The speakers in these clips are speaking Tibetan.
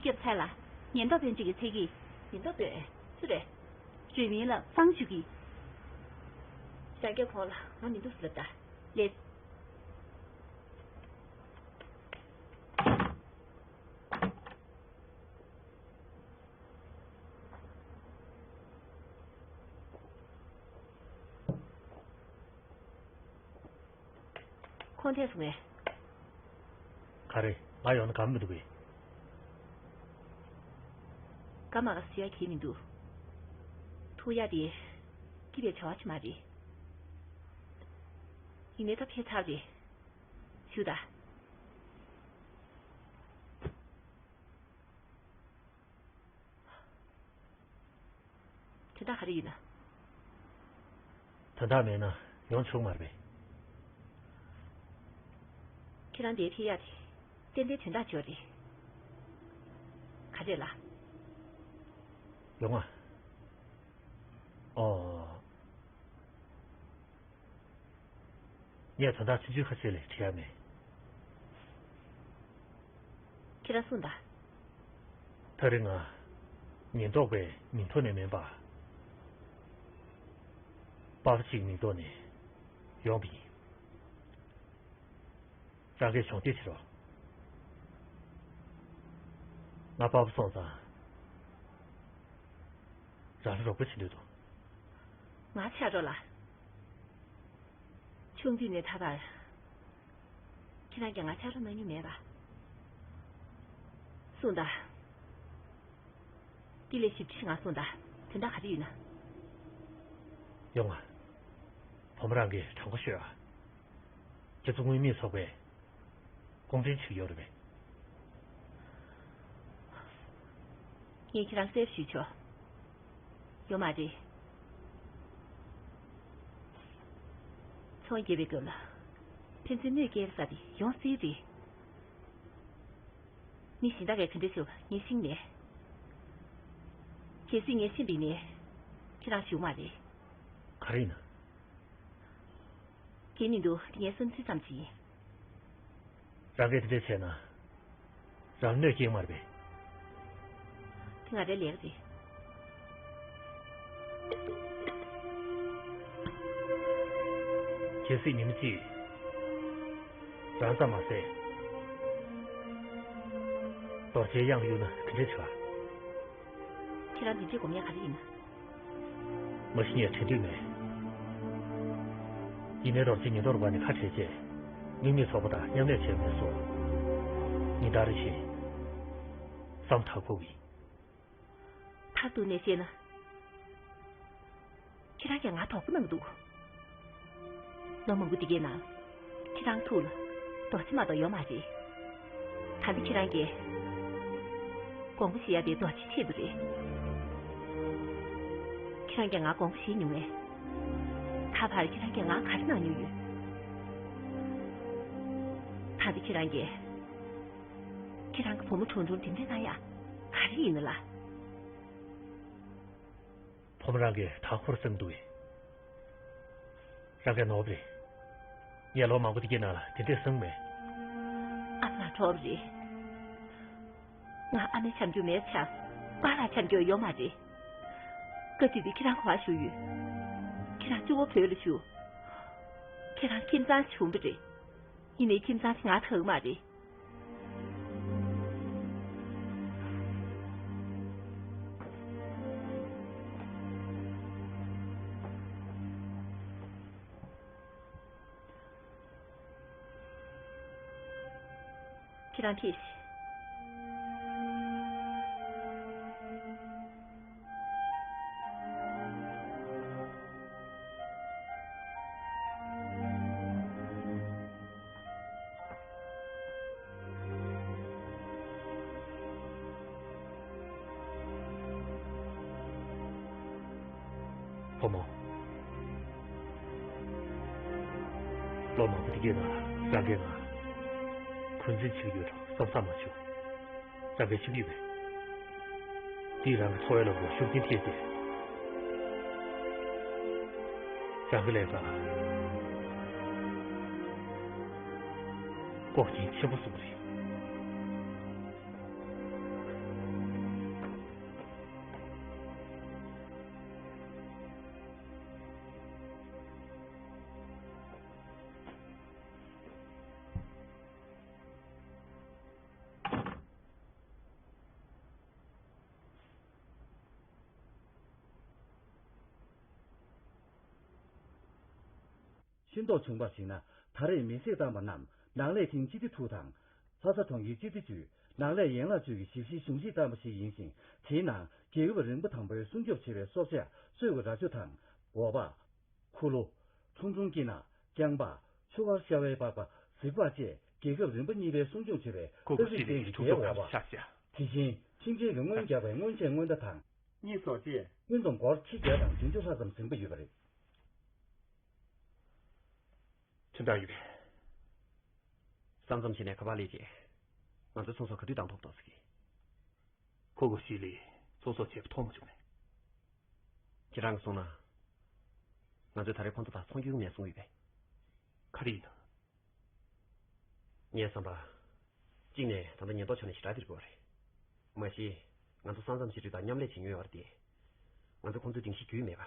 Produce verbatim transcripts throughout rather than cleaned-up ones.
སྐྱབས་ཚལ་ལ་ཉེན་རྟོག་དཔོན་གཅིག་གིས་འཚོལ་གྱིས། ཉེན་རྟོག་དཔོན་སུ་རེད། བྲོས་མིན་ལ་ཕངས་ཞུ་གི། རང་སྐྱབས་ཁོང་ལ་ང་མི་འདུག་ཟེར་ལབ་ད། ལེ། ཁོང་ཐད་སོང་ངས། ག་རེ། ང་ཡོང་ན་ག་མི་འདུག་གས། ག་མ་ག་ཟེར་ཡ་གི་མི་འདུག་ཐུག་ཡ་དེ་སྐྱིད་པའི་བྱ་བ་ཞིག་མ་རེད། ཡིན་ནའི་ད་ཕེབས་ཚར་རེད། ཞུ་ད། དོན་དག་ག་རེ་ཡིན་ན། དོན་དག་མེད་ན་ཡོང་ཆོག་མ་རེད་པས། ཁྱེད་རང་འདིར་ཕེབས་ཡ་དེ་ཏན་ཏན་དོན་དག་ཅིག་ཡོད་རེད། ག་རེ་ལ། ཡོང་ང་། ཨོ། ངས་དོན་དག་ཆུང་ཆུང་ཁ་ཤས་ལས་དྲི་ཡ་མེད། ཁྱེད་རང་གསུངས་དང་། ད་རེས་ང་ཉེན་རྟོག་པའི་མིང་ཐོག་ནས་མིན་པར། པ་ཕ་གཅིག་མིང་ཐོག་ནས་ཡོང་བ་ཡིན། རང་གིས་གྱོང་གུད་བྱེད་རོགས། ང་པ་ཕ་སོང་ཙང་། རང་ལ་རོགས་པ་བྱེད་འདོད་འདུག་ང་ཆགས་རོགས་ལ། ཆུང་དུས་ནས་ད་བར། ཁྱེད་རང་གིས་ང་ཆགས་རོགས་གནང་མྱོང་མེད་པ། གསུངས་དང་། དེ་ལས་ཞིབ་ཕྲ་ཞིག་ང་གསུངས་དང་། དོན་དག་ག་རེ་ཡིན་ན། ཡོང་ང་། བུ་མོ་རང་གིས་དྲང་པོ་ཤོད་ཨ། ཁྱེད་ཚོ་དངུལ་མེད་ཚོགས་པས་གུང་ཁྲན་བྱེད་ཀྱི་ཡོད་རེད་པས། ངས་ཁྱེད་རང་གསལ་པོ་ཞུས་ཆོག་ཡོད་མ་རེད། ཚོང་རྒྱས་པའི་སྐབས་ལ་ཕན་ཚུན་གནོད་སྐྱེལ་ས་དེ་ཡོང་སྲིད་རེད། མི་གཞན་དག་གིས་ག་འདྲ་བྱེད་པ་ངས་ཤེས་ནས། གལ་སྲིད་ངས་ཤེས་པ་ཡིན་ན་ཁྱེད་རང་ཞུ་མ་རེད། ག་རེ་ཡིན་ན། གལ་མི་འདུག་དེ་ངའི་བསམ་ཚུལ་ཙམ་ཅིག་ཡིན། རང་གིས་དེ་འདྲ་བྱས་ན། རང་གནོད་སྐྱེལ་མ་རེད་པས། དེ་ང་རའི་ལས་ཀ་རེད། གལ་སྲིད་ཉིན་མོ་གཅིག་རང་ཙམ་མ་ཟད། རྡོ་རྗེའི་གཡང་གཡུག་ན་ག་འདྲ་བྱ། ཁྱེད་རང་འདི་འདྲའི་སྒོམ་ཡ་ག་རེ་ཡིན་ན། མ་གཞི་ངས་དྲན་འདོད་མེད། ཡིན་ནའི་རྡོ་རྗེ་ཉེན་རྟོག་པ་ནས་ཁ་བྲལ་རྗེས། དངུལ་མེད་ཚོགས་པ་དང་མཉམ་ལས་བྱས་མེད་སོང་། ཉིན་ལྟར་རེ་བཞིན། བསམ་ཐག་ཕོག་གི། མཐར་གཏུགས་ནས་བཤད་ན། ཁྱེད་རང་གིས་ང་དོགས་པ་གནང་འདུག་ལོ་མང་པོ་འདི་གའི་ནང་། ཁྱེད་རང་ཐུགས་ལ་རྡོ་རྗེ་མ་གཏོགས་ཡོད་མ་རེད། ད་ནི་ཁྱེད་རང་གིས་དགོངས་པ་བཞེས་ཡ་དེ་རྡོ་རྗེ་ཆེད་དུ་རེད། ཁྱེད་རང་གིས་ང་དགོངས་པ་བཞེས་མྱོང་ངས། ད་བར་ཁྱེད་རང་གིས་ང་ག་རེ་གནང་མྱོང་ཡོད། ད་ནི་ཁྱེད་རང་གིས། ཁྱེད་རང་གི་བུ་མོ་ཁྲུང་ཁྲུང་དེ་འདྲ་གནང་ཡ་ག་རེ་ཡིན་ན་ལ། བུ་མོ་རང་གིས་གྲང་འཁོར་བསམ་འདུག་གས། རང་གིས་ནོར་བ་རེད། ངས་ལོ་མང་པོ་དེ་གའི་ནང་ལ་དེ་འདྲས་བསམ་མེད། ཨ་མ་གྲོགས་རེད། ང་ཨ་མའི་འཆམ་རྒྱུ་མེད་ཆ། པཱ་ལགས་འཆམ་རྒྱུ་ཡོད་མ་རེད། བཀའ་དྲིན་དེ་ཁྱེད་རང་གོ་བ་ཞུ་ཡོད། ཁྱེད་རང་གཅིག་པོ་བོད་ལ་བཞུགས། ཁྱེད་རང་ཁྱིམ་ཚང་བྱུང་བ་རེད། ཡིན་ནའི་ཁྱིམ་ཚང་དེ་ང་དག་མ་རེད། ཁྱེད་རང་ཕེབས་ཤིག་བུ་མོ། ལོ་མང་པོ་དེ་གའི་ནང་རང་གིས་ང་འཁོན་འཛིན་བྱེད་ཀྱི་ཡོད་འགྲོ་བསམ་བསམ་མ་བྱུང་། རང་གིས་ཤེས་ཀྱི་ཡོད་པས། དེས་རང་གི་འཚོ་བའི་ལམ་ལ་ཤུགས་རྐྱེན་ཐེབས་ཏེ། རང་གི་ལས་ཀ་ལྐོག་རྐྱེན་ཆེན་པོ་བཟོ་གི་རེད། ཤེས་རྟོགས་བྱུང་བར་གཞིགས་ན། ད་རེས་མི་སེར་བཏང་པ་རྣམས་ནང་ལས་ཐིང་སྤྱི་བདེ་ཐུག་དང་། ལྷ་ས་གྲོང་ཁྱེར་སྤྱི་བདེ་ཅུས། ནང་ལས་ཡན་ལག་ཅུས་ཀྱི་ཞིབ་བཤེར་གཞུང་བཞེས་བཏང་པ་ཞིག་ཡིན་ཞིང་། དེའི་ནང་རྒྱལ་ཁབ་རིམ་པ་དང་པོའི་སྲུང་སྐྱོབ་བྱེད་པའི་སྲོག་ཆགས་གསོད་པའི་རྭ་ཅོ་དང་། འོ་བ། ཁུ་ལོ། ཁྲུང་ཁྲུང་སྐྱི་ནག་རྐྱང་པ། ཆུ་ཁར་ཤ་བའི་པགས་པ། གཟིག་པགས་བཅས་རྒྱལ་ཁབ་རིམ་པ་གཉིས་པའི་སྲུང་སྐྱོབ་བྱེད་པའི་ཁོ་ཚོ་ཏོག་དབྱིབས་ཅན་གྱི་ཁྲག་འོ་བ། དེ་བཞིན་ཁྱིམ་ཆེན་གྱི་རྔོན་རྒྱག་པའི་རྔོན་ཆས་རྔོན་རྟ་དང་། གཉིས་སོགས་བཅས། ཀུན་ཏུ་སྒོར་ཁྲི་བརྒྱ་དང་བདུན་ཅུ་ལྷག་ཙམ་ཟིན་པ་ཡོད་པ་རེད། དོན་དག་ཡོད་པས། ས་མཚམས་ཕྱེ་ནས་ཁ་པར་སླེབས་རྗེས། ང་ཚོའི་ཚོང་ཟོག་ག་དུས་བཏང་ཐུབ་ཐག་ཟེར་གི། ཁོ་གོ་ཤི་ལི་ཚོང་ཟོག་བྱས་པ་མཐོང་མ་བྱུང་ནས། ཁྱེད་རང་གིས་གསུངས་ན། ང་ཚོས་ད་རེས་ཁོང་ཚོ་དང་ཚོང་རྒྱུག་མེད་གསུངས་ཡོད་པས། ག་རེ་ཡིན་ནམ། ངའི་བསམ་པར། གཅིག་ནས་ད་ལྟ་ཉེན་རྟོག་ཕྱོགས་ནས་ཞེ་དྲག་འདིར་དགོས་པ་རེད། མ་གཞི། ང་ཚོ་ས་མཚམས་ཤེས་རིག་དང་མཉམ་ལས་བྱེད་མྱོང་ཡོད་པ་རེད་དེ། ང་ཚོ་ཁོང་ཚོའི་སྒྲིག་གཞི་རྒྱུས་མེད་པ།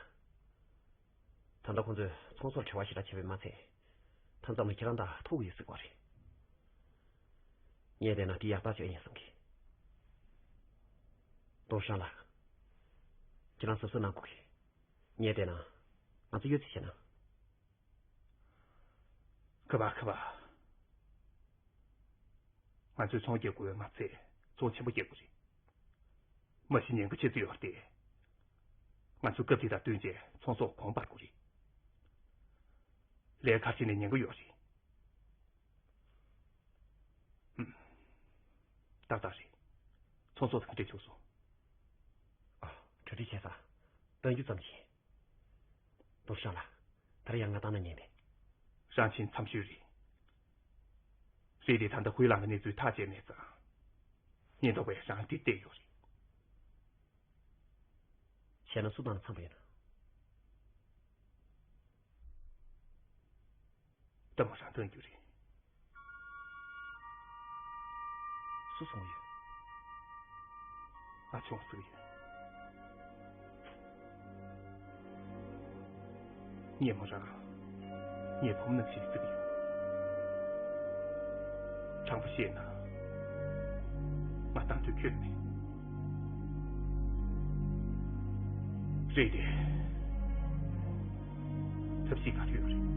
ད་ལྟ་ཁོང་ཚོས་ཚོང་ཟོག་འབྲེལ་བ་ཞེ་དྲག་བྱས་པས་མ་ཚད། མཐའ་མཚམས་ལ་ཁྱེད་རང་དང་ཐུག་གི་ཡོད་ཟེར་བ་རེད། ངས་བལྟས་ན་འདི་ཡག་ཐག་ཆོད་ཡིན་བསམ་གི། ཏུང་ཧྲན་ལགས། ཁྱེད་རང་གཟབ་གཟབ་གནང་དགོས་གི། ངས་བལྟས་ན། ང་ཚོ་གཡོལ་རྩིས་བྱས་ན། ཁ་པར་ཁ་པར། ང་ཚོས་ཚོང་རྒྱག་དགོས་པས་མ་ཚད་ཚོང་ཆེན་པོ་རྒྱག་དགོས་རེད། མ་གཞི་ཉེན་ཁ་ཆེ་ཙམ་ཡོད་རེད། ང་ཚོས་སྐབས་དེ་དང་བསྟུན་བྱས་ཚོང་ཟོག་གོང་སྤར་དགོས་རེད། ལས་ཀ་བྱས་ནས་ཉེན་ཁ་ཡོད་རེད། ཧུམ། ཏག་ཏག་རེད། ཚོང་ཟོག་དང་འབྲེལ་བྱུང་སོང་། ཨ། གྲ་སྒྲིག་བྱས་ཚར། གཏང་རྒྱུ་ཙམ་བྱས། ཏུང་ཧྲན་ལགས། ད་རེས་ཡང་ང་བཏང་ན་ཉན་པས། རང་ཕྱིན་མཚམས་ཤོད་རེད། རེད་དེ་ད་ལྟ་ཧུའེ་ལང་གི་གནས་ཚུལ་ཐག་བཅད་མེད་ཙང་། ཉེན་རྟོག་པས་རང་འདིར་བསྡད་ཡོད་རེད། བྱས་ན་སུ་དང་འཚམས་པ་ཡིན་ན། ལྟད་མོ་རང་གཏོང་རྒྱུ་རེད། སུ་གསུང་གི་ཡོད། ཨ་ཆུང་གསུང་གི་ཡོད། ངས་མོ་རང་ངའི་བུ་མོ་ནང་བཞིན་བརྩི་གི་ཡོད། དྲང་པོ་བཤད་ན། ང་གཏང་འདོད་ཁྱོན་མེད། རེད་དེ། ཐབས་ཤེས་ག་རེ་ཡོད་རེད།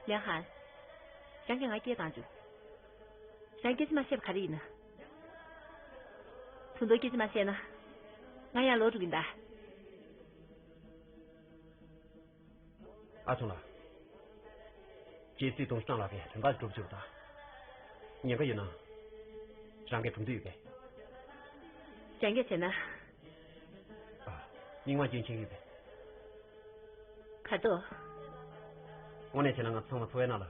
ལིའང་ཧན། རང་གིས་ང་སྐད་བཏང་བྱུང་། རང་སྐད་ཆ་མ་བཤད་པ་ག་རེ་ཡིན་ན། ད་དུང་སྐད་ཆ་མ་བཤད་ན། ང་ཡར་ལོག་འགྲོ་གི་ཡིན་ད། ཨ་ཆུང་ལགས། ཇེ་སི་ཏུང་ཧྲན་ལགས་ཀྱིས་དོན་དག་སྒྲུབ་བཅུག་དང་། ཉེན་ཁ་ཡོད་ན། རང་གིས་སྒྲུབ་འདོད་ཡོད་པས། རང་གིས་བྱས་ན། ཨ། མིག་མངས་སྐྱོན་ཆེན་ཡོད་པས། ག་དོ། དངོས་གནས་བྱས་ན་ང་ཚང་མ་ཚོ་བའི་ནང་ལ་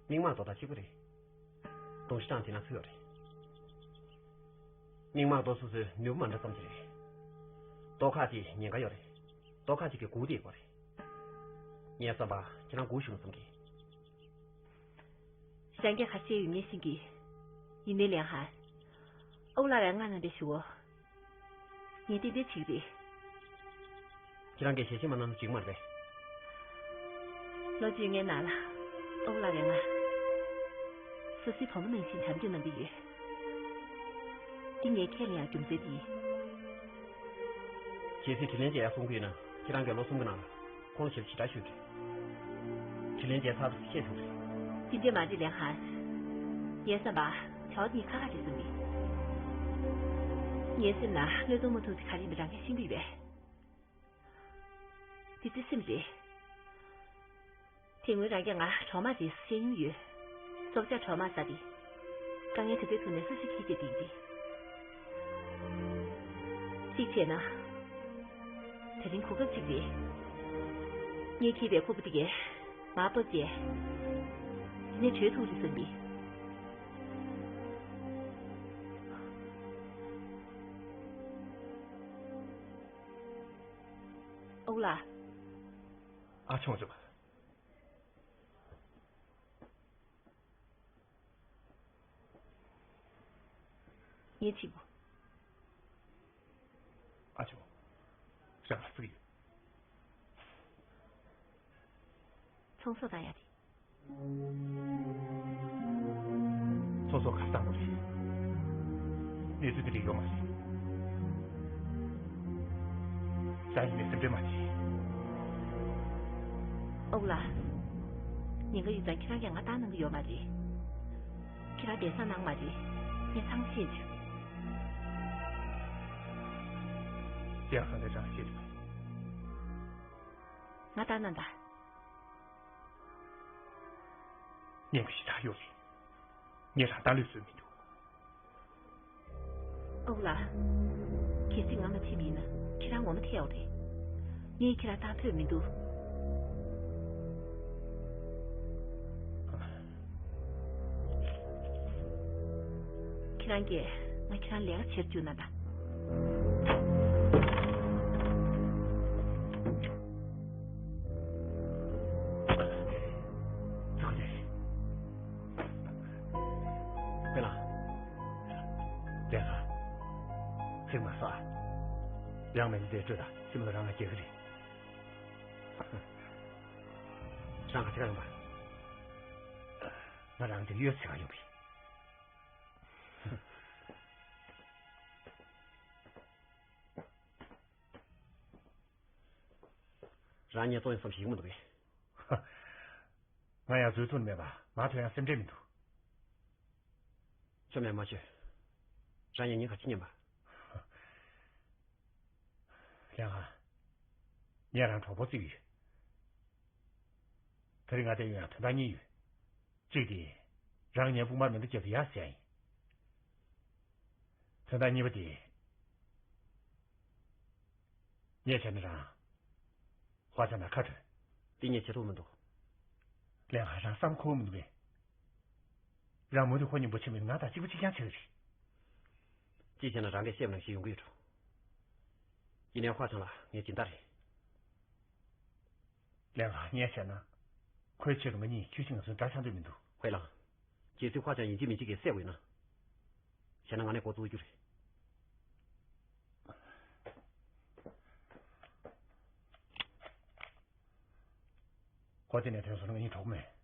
མིག་མངས་རྡོ་དང་གཅིག་པ་རེད། ཏུང་ཧྲན་དེ་ན་ཚུད་ཡོད་རེད། མིག་མངས་རྡོ་སོ་སོའི་ནུས་པ་མ་འདྲ་ཙམ་ཞིག་རེད། རྡོ་ཁག་ཅིག་ཉེན་ཁ་ཡོད་རེད། རྡོ་ཁག་ཅིག་གིས་སྒུག་བསྡད་ཡོད་རེད། ངའི་བསམ་པར་ཁྱེད་རང་སྒུག་བཞུགས་ན་བསམ་གི། རང་གིས་ག་རེ་བཤད་ཡོད་ངས་ཤེས་ཀྱི། ཡིན་ནའི་ལིའང་ཧན། ཨོ་ལགས་ལ་ང་ནང་འདྲེན་ཞུའོ། ངས་ཏན་ཏན་བྱེད་ཀྱི་རེད། ཁྱེད་རང་གིས་ཞལ་བཞེས་མ་གནང་ན་འགྲིག་མ་རེད་པས། ལོ་གཅིག་སྔོན་ནང་ལ་ཨོ་ལགས་ལ་ང་སོ་སོའི་བུ་མོ་ནང་བཞིན་བྱམས་སྐྱོང་གནང་གི་ཡོད། འདི་ངས་ཁས་ལེན་ཡག་རྒྱུ་མཚན་དེ་ཡིན། གལ་སྲིད་དྲིན་ལན་འཇལ་ཡག་གསུང་གི་ཡོད་ན་ཁྱེད་རང་གིས་ལོ་གསུམ་གྱི་ནང་ལ་ཁོང་ལ་ཞབས་ཕྱི་ཞེ་དྲག་ཞུས་རེད། དྲིན་ལན་འཇལ་ཚར་དུས་ཤེས་ཐུབ་རེད། དེ་འདྲས་མ་བྱེད་ལིའང་ཧན། ངའི་བསམ་པར་བྱ་བ་འདི་ཁག་ཁག་རེད་བསམ་གི། ངའི་སེམས་ནང་བློས་གཏོང་མ་ཐུབ་ཚེ་ག་རེ་ཡིན་པ་རང་གིས་ཤེས་ཀྱི་ཡོད་པས། འདི་བརྩེ་སེམས་རེད། དེ་སྔོན་རང་གིས་ང་གྲོག་མ་རེད་ཟེར་བཤད་མྱོང་ཡོད། སྲོག་ཆགས་གྲོག་མ་ཟེར་དེ། དཀའ་ངལ་ག་ཚོད་ཐུག་ནའི་སུ་ཞིག་གིས་ཁྱེར་ཏེ་འདི་རེད། གཅིག་བྱས་ན། དེ་རིང་གོ་སྐབས་གཅིག་རེད། ངས་འཁྱེར་བའི་ཁུར་པོ་དེ་གས་མར་ཕབ་བྱས། ངས་བྱེད་ཐུབ་རེད་བསམ་གི། ཨོ་ལགས། ཨ་ཆུང་ཆུང་། ངའི་གཅིག་པོ། ཨ་ཆུང་། ཞག་ལ་ཚིག་ཡོད། ཚོང་ཟོག་བཏང་ཡ་དེ། ཚོང་ཟོག་ག་བཏང་དགོས་རེད། གནས་ཚུལ་དེ་འདྲ་ཡོད་མ་རེད། ད་ཡིན་ནས་སེམས་ཁྲལ་མ་བྱེད། ཨོ་ལགས། ཉིན་འགའ་ཡོད་ཙང་ཁྱེད་རང་གིས་ང་ལྟ་གནང་གི་ཡོད་མ་རེད། ཁྱེད་རང་བདེ་བཟང་གནང་མ་རེད། ངས་ཚང་མ་ཤེས་བྱུང་། དེ་ཡང་ཧང་ལས་ཀྱང་ཤེས་བྱུང་། ང་ལྟ་གནང་དང་། སྙན་པའི་ཞེ་དྲག་ཡོད་རེད། ངས་རང་ལྟ་ལོས་བཟོས་མི་འདུག་ཨོ་ལགས། གལ་སྲིད་ང་མ་ཕྱིན་པ་ཡིན་ན་ཁྱེད་རང་ངོ་མ་ཐེ་ཡོད་རེད། ངས་ཁྱེད་རང་ལྟ་ཕོད་མི་འདུག་ཁྱེད་རང་གིས་ང་ཁྱེད་རང་ལས་ཀ་བྱེད་རྒྱུ་ན་ད། ཚོགས་ལས། དཔེ་ལ། ལས་ཀ་ཚིག་མ་ཟ། ཡང་མིན་འདི་སྤྲོད་ད། སེམས་ལ་རང་ང་སྐྱེ་གི་རེད། རང་ག་ཚོད་ཡོང་པ། ང་རང་འདིར་ཡོད་ཚད་ཡོང་པས། རང་ཉེས་བཙོག་ཡིན་བསམ་ཞིག་མི་འདུག་གས། ང་ཡང་བཟོད་ཐུབ་མེད་པ། ང་ཐོན་ཡང་སེམས་ཁྲལ་མི་འདུག་ཆོ་མེད་མ་ཆོས། རང་ཉེས་ཉེས་ག་ཅི་ཉན་པ། ལན་ཧ། ངས་རང་གྲོགས་པོ་བརྩིས་ཡོད། དེ་རིང་ང་དེ་ཡོང་ཡང་དོན་དག་གཉིས་ཡོད། གཅིག་དེ། རང་ངའི་དཔུང་པར་མེ་མདའ་བརྒྱབ་སྟེ་ཡར་བསད་ཡིན། དོན་དག་གཉིས་པ་དེ། ངས་བྱས་ན་རང་། ཧྭ་ཅང་ན་ཁ་བྲོས། དེ་ངས་བྱེད་ཐུབ་མི་འདུག་ལན་ཧ། རང་བསམ་ཁོམ་མི་འདུག་པས། རང་མུ་མཐུད་ཁོ་གཉིས་འབུ་ཆེ་མིན་ང་དང་གཅིག་པ་གཅིག་རྐྱང་བྱེད་ཀྱི་རེད། ཅི་བྱས་ན་རང་གིས་བཤད་པ་ནང་བཞིན་ཡོང་གི་ཡོད་འགྲོ། ཡིན་ནའི་ཧྭ་ཅང་ལགས་ངའི་སྦྱིན་བདག་རེད། ལན་ཧ། ངས་བྱས་ན། ཁོའི་ཆེད་དུ་ང་གཉིས་ཁྱོད་ཀྱིས་ང་ཚོའི་དགྲ་ཆགས་འདོད་མི་འདུག་ཧོས་ལགས། གལ་སྲིད་ཧྭ་ཅང་ཡིན་གཅིག་མིན་གཅིག་གིས་བསད་དགོས་ན། བྱས་ན་ང་ནས་འགོ་བཙུགས་རྒྱུ་རེད། ཁོ་དེ་ནས་ཐོན་སོང་ན་ང་གཉིས་གྲོགས་མེད།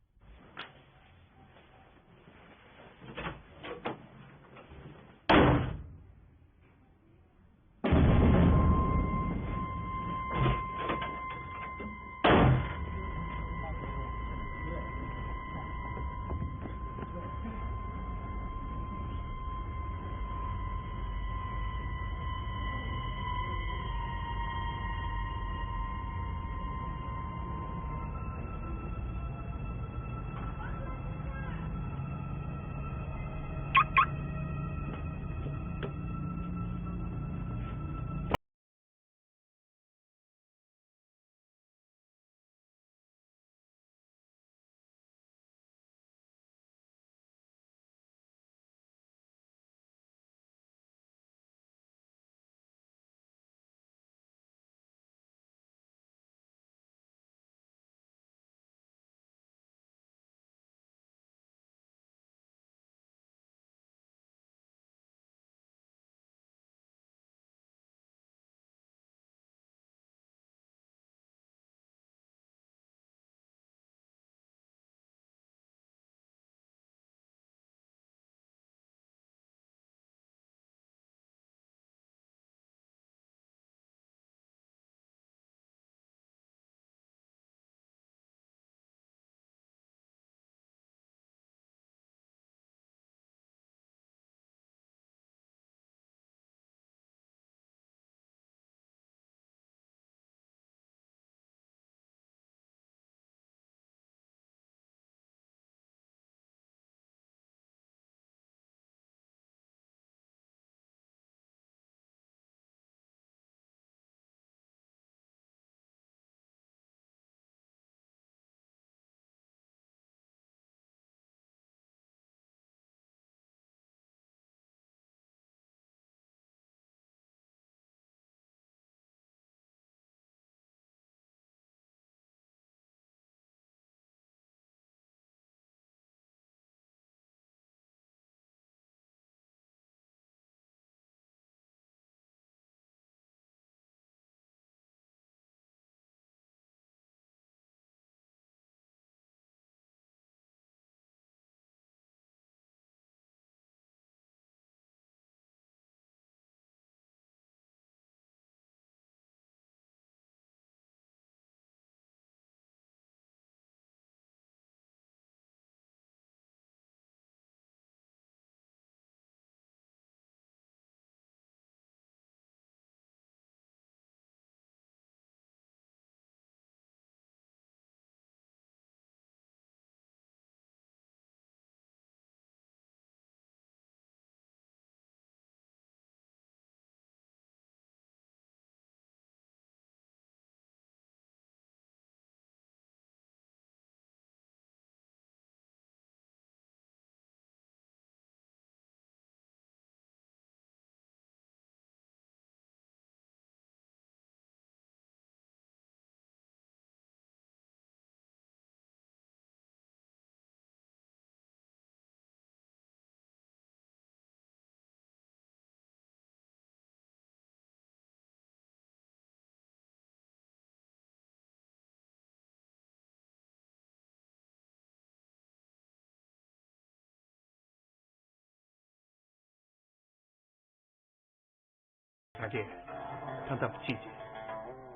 ད་ལྟའི་མཐའ་མཚམས་ཕྱིན་རྗེས་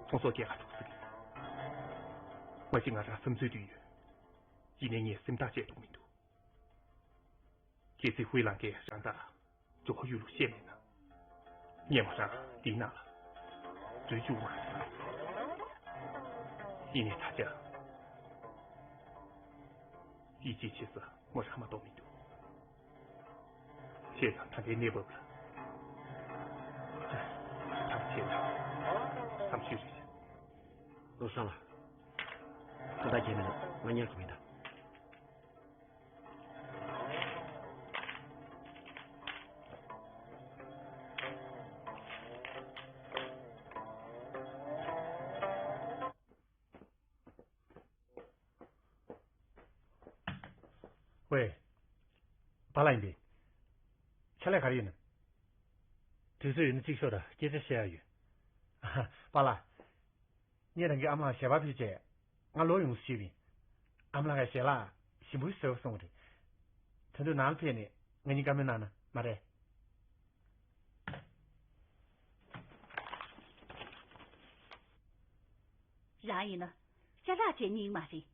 ཚོང་ཟོག་སྐྱེལ་ག་འགྲོ་ཟེར་གི། མ་གཞི་ང་རང་བསམ་ཚུལ་འདི་ཡོད། ཡིན་ནའི་ངས་སེམས་ཐག་བཅད་ཐུབ་མི་འདུག་གལ་སྲིད་ཧུའེ་ལང་ཀས་རང་དང་ཇོ་ཁོ་ཡུ་ལུ་བཤད་མེད་ན། ངས་མ་རང་འདིའི་ནང་ལ་འཛུལ་བཅུག་མ་རེད། ཡིན་ནའི་ད་ཆ་ཡིད་ཆེས་བྱེད་ས་མོ་རང་མ་གཏོགས་མི་འདུག་བྱས་ཙང་ད་ལྟའི་གནས་བབ་ལ་ཐག་བཅད་ན་བསམ་ཤེས་རེད། བློ་བཟང་ལགས། ད་ལྟ་ཁྱེད་མེད་ན་ང་གཉེར་དགོས་མིན་ད། ཝེ། པཱ་ལགས་ཡིན་པས། ཕྱག་ལས་ག་རེ་ཡིན་ནམ། དུས་ཚོད་ཡོད་ན་གཅིག་ཤོག་དང་སྐད་ཆ་བཤད་ཡ་ཡོད། པཱ་ལགས། ངས་རང་གི་ཨ་མ་ལགས་ཞལ་པར་ཕུལ་བྱས་ང་ལོག་ཡོང་ཟེར་ཞུས་པ་ཡིན། ཨ་མ་ལགས་ཀྱིས་ཞལ་ལག་ཞིམ་པོ་ཞིག་བཟོས་པ་གསུངས་པ་རེད། ད་དུང་ནང་ལ་ཕེབས་ནས་ང་གཉིས་བཀའ་མོལ་གནང་ན་མ་རེད། རང་ཡིན་ན་ཅ་ལག་བྱེད་སྙིང་མ་རེད།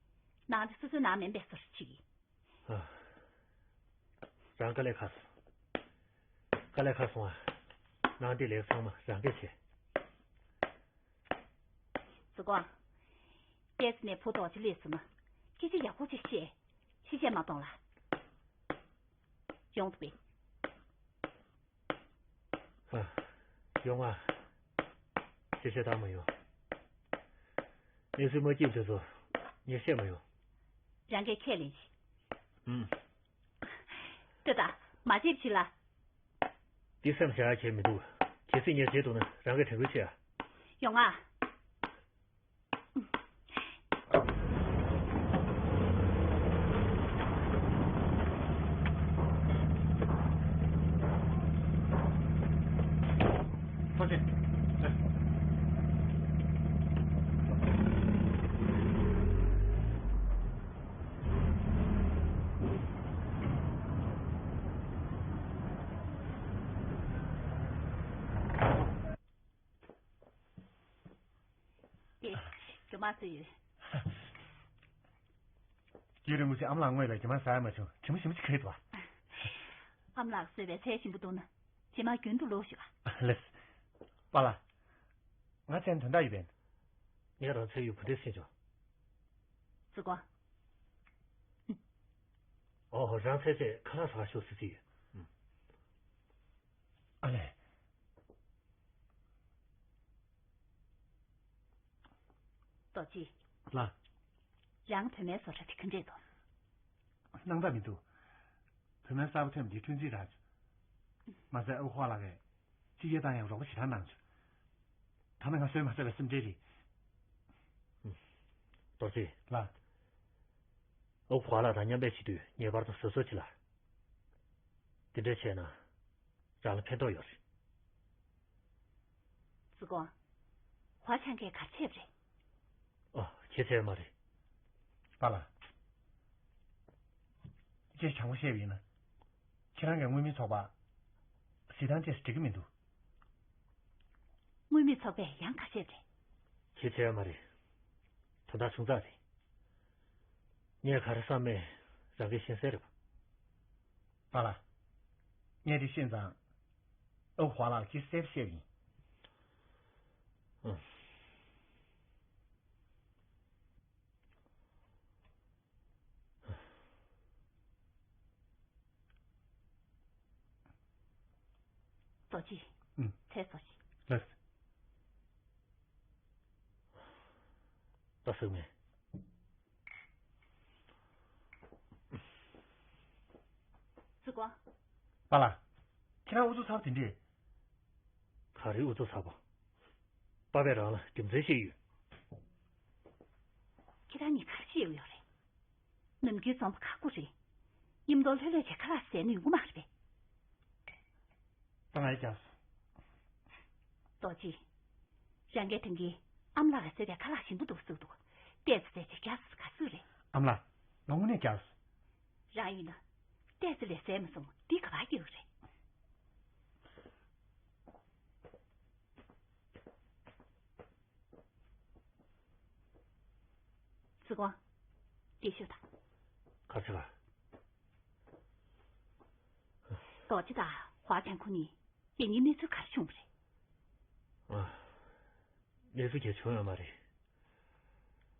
ནང་དེ་སོ་སོའི་ནང་མིན་པའི་བཟོ་འདྲ་ཅིག་ཡིན། ཨ། རང་དཀའ་ལས་ཁག་སོང་། དཀའ་ལས་ཁག་སོང་ཨ། ནང་དེ་ལས་ཚང་མ་རང་གིས་བྱས། ཙི་ཀོང་། ཏོག་ཙམ་ནས་བུ་རྡོ་རྗེ་སླེབས་སོང་ན་སྐད་ཆ་ཡག་པོ་ཅིག་བཤད། ཕྱི་བཤད་མ་གཏོང་ལ། ཡོང་འདུག་པས། ཨ། ཡོང་ཨ། ཞེ་ཞེ་དག་མ་ཡོང་། གནས་ཚུལ་མ་སྐྱིད་པ་དེ་ཚོ་ངས་བཤད་མ་ཡོང་། རང་གིས་ཁས་ལེན་ཞིག་ཨུམ། ཏེ་ད་མ་བྱེད་ཕྱི་ལ། འདི་སེམས་བཞག་ཡ་ཁྱད་མི་འདུག་གལ་སྲིད་ངས་བྱེད་ཐུབ་ན་རང་གིས་དྲན་སྐུལ་བྱེད་ཨ། ཡོང་ཨ། ཐུགས་རྗེ་ཆེ། དེ་རྒྱུ་མ་བཟོས་ཡོད། རྒྱུན་རིང་པོ་ཞིག་ཨ་མ་ལགས་ངོས་ལ་རྒྱུ་མ་ཟ་ཡ་མ་བྱུང་། དྲི་མ་ཞིམ་པོ་ཞིག་གས་འདུག་ཨ། ཨ་མ་ལགས་བཟོས་པའི་ཚལ་ཞིམ་པོ་འདུག་ན་རྗེས་མ་རྒྱུན་དུ་ལོག་ཤོག་ཨ། ལགས། པཱ་ལགས། ང་བཙལ་ན་དོན་དག་ཡོད་པས། ངས་རང་བཙལ་ཡུལ་ག་འདྲས་ཤེས་བྱུང་། ཙི་ཀོང་། ཨོ་རང་བཙལ་ཚེ་ཁ་ལག་ཟ་ཤོག་ཟེར་གྱི་ཡོད། ཨ་ལས། རྡོ་རྗེ། ལགས། རང་བུད་མེད་བཟོ་གྲྭ་དེ་ག་འདྲས་འདུག་སྣང་དག་མི་འདུག་བུད་མེད་གསར་པ་ཐོན་པ་འདི་འཁྲུན་རྩིས་རག་བྱུང་། མ་ཟད་ཨ་ཁུ་ཧྭ་ལགས་ཀྱིས་ཅི་བྱས་བཏང་ཡང་རོགས་པ་ཞེ་དྲག་གནང་བྱུང་། ད་ནི་ང་བཟོད་མ་ཚར་བའི་སེམས་ཁྲལ་རེད། རྡོ་རྗེ། ལགས། ཨ་ཁུ་ཧྭ་ལགས་དང་མཉམ་པའི་བྱེད་དུས་ངེས་པར་དུ་བཟོད་གསོལ་བྱེད་ལ། དེ་འདྲ་བྱས་ན། རང་ལ་ཕན་ཐོགས་ཡོད་རེད། ཙི་ཀོང་། ཧྭ་ཆང་གིས་ག་རེ་བྱས་པ་རེད། ཨོ། ཁྱེད་བྱས་མ་རེད། པཱ་ལགས། ཅེས་དྲང་པོ་བཤད་པ་ཡིན་ན། ཁྱེད་རང་གིས་དངུལ་མིའི་ཚོགས་པ་གཟིགས་སྟངས་ཅེས་འགྲིག་གི་མི་འདུག་དངུལ་མིའི་ཚོགས་པས་ཡང་ག་རེ་བྱས་པ་རེད། ཁྱེད་བྱས་མ་རེད། དོན་དག་ཆུང་ཙག་རེད། ངས་ག་རེ་བསམ་མེད་རང་གིས་ཤེས་གསལ་རེད་པ། པཱ་ལགས། ངས་དེ་ཤེས་ཙང་། ཨ་ཁུ་ཧྭ་ལགས་ལ་ཅི་གསལ་པོ་བཤད་པ་ཡིན། ཨང་། རྡོ་རྗེ། ཨང་། ཚལ་བཟོ་ཞིག་ལགས། ད་ཟུག་མེད། ཙི་ཀོང་། པཱ་ལགས། ཁྱེད་རང་ཨུ་ཚུགས་ཚ་པོ་དེ་འདྲས། ག་རེ་ཨུ་ཚུགས་ཚ་པོ། པ་ཕས་རང་ལ་རྒྱུ་མཚན་བཤད་ཡོད། ཁྱེད་རང་གཉིས་ག་རེ་བཤད་ཡོད་རེད། ནམ་རྒྱུན་འཛོམས་པ་ཁག་པོ་རེད། མཉམ་དུ་ལྷོད་ལྷོད་བྱས་ཁ་ལག་ཟས་ན་ཡོང་གི་མ་རེད་པས། ད་ང་ཡི་རྒྱགས་སོང་། རྡོ་རྗེ། རང་གིས་དྲན་གྱི་ཨ་མ་ལགས་ཀྱིས་བཟོས་པའི་ཁ་ལག་ཞིམ་པོ་འདུག་ཟེར་འདུག་ཏོག་ཙམ་ཟས་བྱས་རྒྱགས་སོང་ཟེར་ག་ཟེར་རེད། ཨ་མ་ལགས། ང་དངོས་གནས་རྒྱགས་སོང་། རང་ཡིན་ན། ཏོག་ཙམ་ལས་ཟས་མ་སོང་འདི་ག་པར་སྐྱེལ་བ་རེད། ཙི་ཀོང་། འདིར་ཤོག་དང་། ག་རེ་བྱེད་ག་རྡོ་རྗེ་དང་ཧྭ་ཅང་ཁོ་གཉིས་དེ་ཉིན་གནས་ཚུལ་ག་རེ་བྱུང་བ་རེད། ཨ། གནས་ཚུལ་གང་ཡང་བྱུང་ཡོད་མ་རེད།